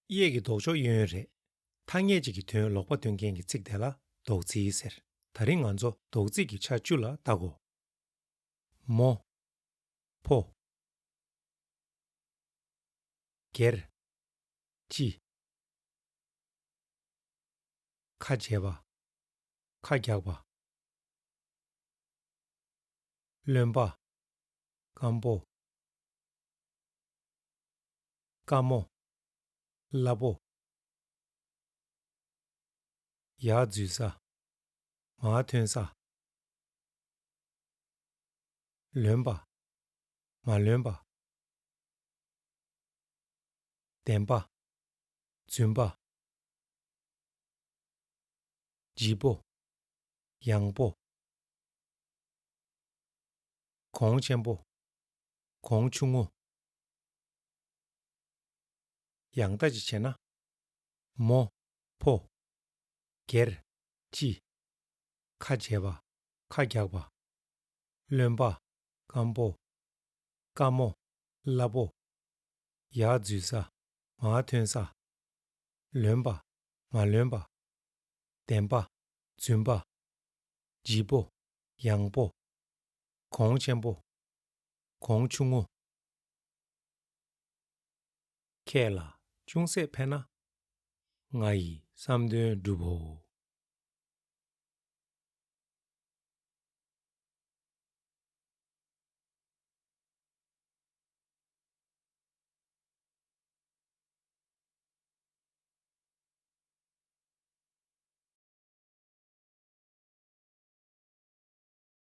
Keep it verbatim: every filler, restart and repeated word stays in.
གཡས་ཀྱི་ལྡོག་ཕྱོགས་གཡས་གཡོན་རེད། ཐ་སྙད་ཅིག་གི་དོན་ལོག་པ་སྟོན་མཁན་གྱི་ཚིག་དེ་ལ་ལྡོག་ཚིག་ཟེར། ད་རིང་ང་ཚོ་ལྡོག་ཚིག་གི་ཆ་བཅུ་ལ་ལྟ་གོ། མོ། ཕོ། སྒེར། སྤྱི། ཁ་འབྱེད་པ། ཁ་རྒྱག་པ། རློན་པ། སྐམ་པོ། དཀའ་མོ། སླ་པོ། ཡར་འཛུལ་ས། མར་ཐོན་ས། ལོན་པ། མ་ལོན་པ། བདེན་པ། རྫུན་པ། ལྗིད་པོ། ཡང་པོ། གོང་ཆེན་པོ། གོང་ཆུང་ངུ། ཡང་ལྟ་ཅིག་བྱས་ན། མོ། ཕོ། སྒེར། སྤྱི། ཁ་འབྱེད་པ། ཁ་རྒྱག་པ། རློན་པ། སྐམ་པོ། དཀའ་མོ། སླ་པོ། ཡར་འཛུལ་ས། མར་ཐོན་ས། ལོན་པ། མ་ལོན་པ། བདེན་པ། རྫུན་པ། ལྗིད་པོ། ཡང་པོ། གོང་ཆེན་པོ། གོང་ཆུང་ངུ། ཁྱེད་ལ་ཅུང་ཟད་ཕན་ན། ང་ཡི་བསམ་དོན་འགྲུབ་བོ།